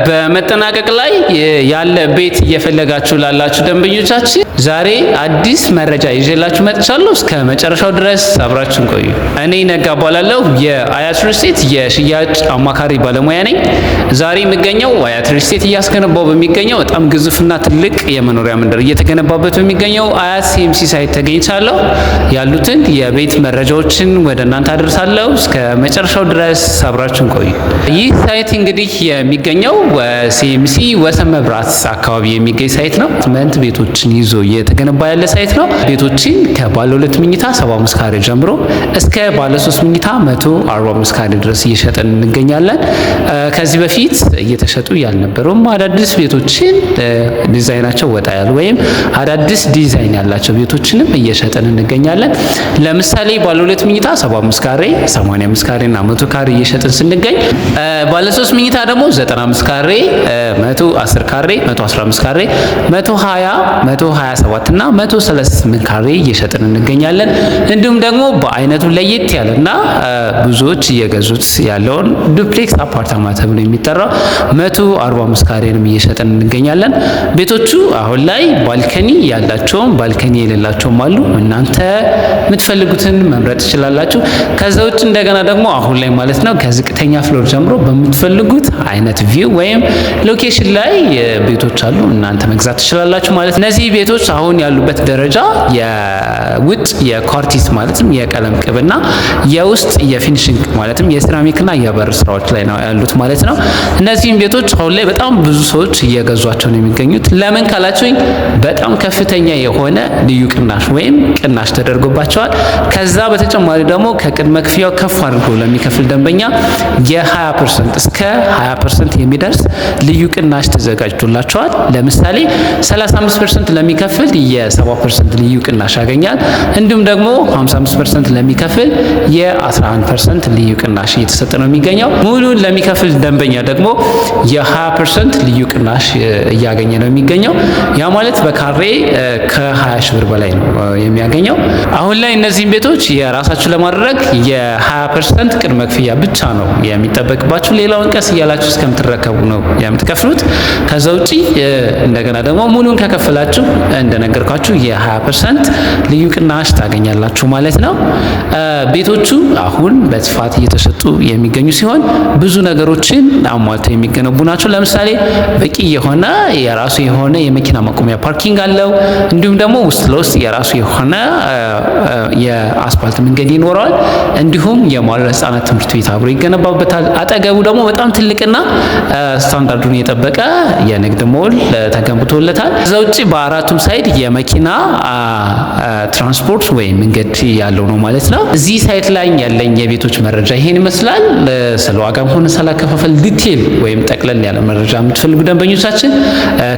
በመጠናቀቅ ላይ ያለ ቤት እየፈለጋችሁ ላላችሁ ደንበኞቻችን ዛሬ አዲስ መረጃ ይዤላችሁ መጥቻለሁ። እስከ መጨረሻው ድረስ አብራችሁን ቆዩ። እኔ ነጋ እባላለሁ፣ የአያት ሪል ስቴት የሽያጭ አማካሪ ባለሙያ ነኝ። ዛሬ የምገኘው አያት ሪል ስቴት እያስገነባው በሚገኘው በጣም ግዙፍና ትልቅ የመኖሪያ መንደር እየተገነባበት በሚገኘው አያት ሲኤምሲ site ተገኝቻለሁ። ያሉትን የቤት መረጃዎችን ወደ እናንተ አደርሳለሁ። እስከ መጨረሻው ድረስ አብራችሁን ቆዩ። ይህ site እንግዲህ የሚገኘው ሲኤምሲ ወሰን መብራት አካባቢ የሚገኝ site ነው። መንት ቤቶችን ይዞ እየተገነባ ያለ site ነው። ቤቶችን ከባለ 2 መኝታ 75 ካሬ ጀምሮ እስከ ባለ 3 መኝታ 145 ካሬ ድረስ እየሸጠን እንገኛለን። ከዚህ በፊት እየተሸጡ ያልነበሩም አዳዲስ ቤቶችን ዲዛይናቸው ወጣ ያሉ ወይም አዳዲስ ዲዛይን ያላቸው ቤቶችንም እየሸጠን እንገኛለን። ለምሳሌ ባለ 2 መኝታ 75 ካሬ፣ 85 ካሬ እና 100 ካሬ እየሸጥን ስንገኝ ባለ 3 መኝታ ደግሞ 95 ካሬ፣ 110 ካሬ፣ 115 ካሬ፣ 120፣ 127 እና 138 ካሬ እየሸጥን እንገኛለን። እንዲሁም ደግሞ በአይነቱ ለየት ያለና ብዙዎች እየገዙት ያለውን duplex አፓርታማ ተብሎ የሚጠራው 145 ካሬንም እየሸጥን እንገኛለን። ቤቶቹ አሁን ላይ balcony ያላቸውም balcony የሌላቸውም አሉ። እናንተ የምትፈልጉትን መምረጥ ትችላላችሁ። ከዛ ውጭ እንደገና ደግሞ አሁን ላይ ማለት ነው ከዝቅተኛ floor ጀምሮ በምትፈልጉት አይነት view ወይም location ላይ ቤቶች አሉ። እናንተ መግዛት ትችላላችሁ ማለት ነው። እነዚህ ቤቶች አሁን ያሉበት ደረጃ የውጭ የኳርቲዝ ማለትም የቀለም ቅብና የውስጥ የ finishing ማለትም የሴራሚክና የበር ስራዎች ላይ ነው ያሉት ማለት ነው። እነዚህም ቤቶች አሁን ላይ በጣም ብዙ ሰዎች እየገዟቸው ነው የሚገኙት። ለምን ካላችሁኝ በጣም ከፍተኛ የሆነ ልዩ ቅናሽ ወይም ቅናሽ ተደርጎባቸዋል። ከዛ በተጨማሪ ደግሞ ከቅድመ ክፍያው ከፍ አድርጎ ለሚከፍል ደንበኛ የ20% እስከ 20% የሚደርስ ልዩ ቅናሽ ተዘጋጅቶላቸዋል። ለምሳሌ 35% ለሚከፍል የ7% ልዩ ቅናሽ ያገኛል። እንዲሁም ደግሞ 55% ለሚከፍል የ11% ልዩ ቅናሽ እየተሰጠ ነው የሚገኘው። ሙሉን ለሚከፍል ደንበኛ ደግሞ የ20% ልዩ ቅናሽ እያገኘ ነው የሚገኘው። ያ ማለት በካሬ ከ20 ሺህ ብር በላይ ነው የሚያገኘው። አሁን ላይ እነዚህን ቤቶች የራሳችሁ ለማድረግ የ20% ቅድመ ክፍያ ብቻ ነው የሚጠበቅባችሁ። ሌላውን ቀስ እያላችሁ እስከምትረከቡ ነው የምትከፍሉት። ከዛ ውጪ እንደገና ደግሞ ሙሉን ከከፈላችሁ እንደነገርኳችሁ የ20% ልዩ ቅናሽ ታገኛላችሁ ማለት ነው። ቤቶቹ አሁን በስፋት እየተሸጡ የሚገኙ ሲሆን ብዙ ነገሮችን አሟልተው የሚገነቡ ናቸው። ለምሳሌ በቂ የሆነ የራሱ የሆነ የመኪና ማቆሚያ parking አለው። እንዲሁም ደግሞ ውስጥ ለውስጥ የራሱ የሆነ የአስፋልት መንገድ ይኖረዋል። እንዲሁም የመዋለ ሕጻናት ትምህርት ቤት አብሮ ይገነባበታል። አጠገቡ ደግሞ በጣም ትልቅና ስታንዳርዱን የጠበቀ የንግድ ሞል ተገንብቶለታል። ከዛ ውጭ በአራቱም side የመኪና ትራንስፖርት ወይም መንገድ ያለው ነው ማለት ነው። እዚህ site ላይ ያለኝ የቤቶች መረጃ ይሄን ይመስላል። ስለ ዋጋም ሆነ ስላከፋፈል detail ወይም ጠቅለል ያለ መረጃ የምትፈልጉ ደንበኞቻችን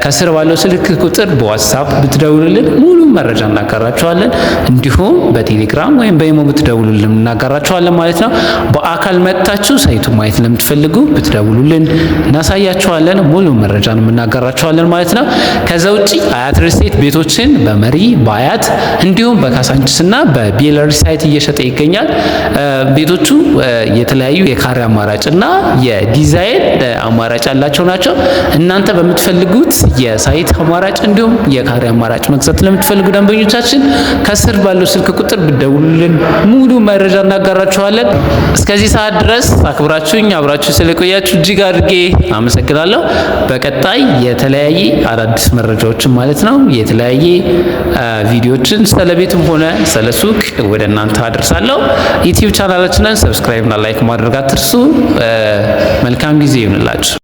ከስር ባለው ስልክ ቁጥር በዋትሳፕ ብትደውሉልን ሙሉ መረጃ እናጋራችኋለን። እንዲሁም በቴሌግራም ወይም በኢሞ ብትደውሉልን እናጋራችኋለን ማለት ነው። በአካል መጥታችሁ site ኡ ማየት ለምትፈልጉ ብትደውሉልን እናሳያችኋለን። ሙሉ መረጃን እናጋራችኋለን ማለት ነው። ከዛ ውጪ አያት ሪል ስቴት ቤቶችን በመሪ፣ በአያት እንዲሁም በካሳንችስና በቤለሪ site እየሸጠ ይገኛል። ቤቶቹ የተለያዩ የካሬ አማራጭ እና የዲዛይን አማራጭ ያላቸው ናቸው። እናንተ በምትፈልጉት የ site አማራጭ እንዲሁም የካሬ አማራጭ መግዛት ለምትፈልጉ ደንበኞቻችን ከስር ባለው ስልክ ቁጥር ብትደውሉልን ሙሉ መረጃ እናጋራችኋለን። እስከዚህ ሰዓት ድረስ አክብራችሁኝ አብራችሁ ስለቆያችሁ እጅግ አድርጌ አመሰግናለሁ። በቀጣይ የተለያየ አዳዲስ መረጃዎችን ማለት ነው የተለያየ ቪዲዮችን ስለ ቤትም ሆነ ስለ ሱቅ ወደ እናንተ አደርሳለሁ። ዩቲዩብ ቻናላችንን subscribe እና like ማድረግ አትርሱ። መልካም ጊዜ ይሁንላችሁ።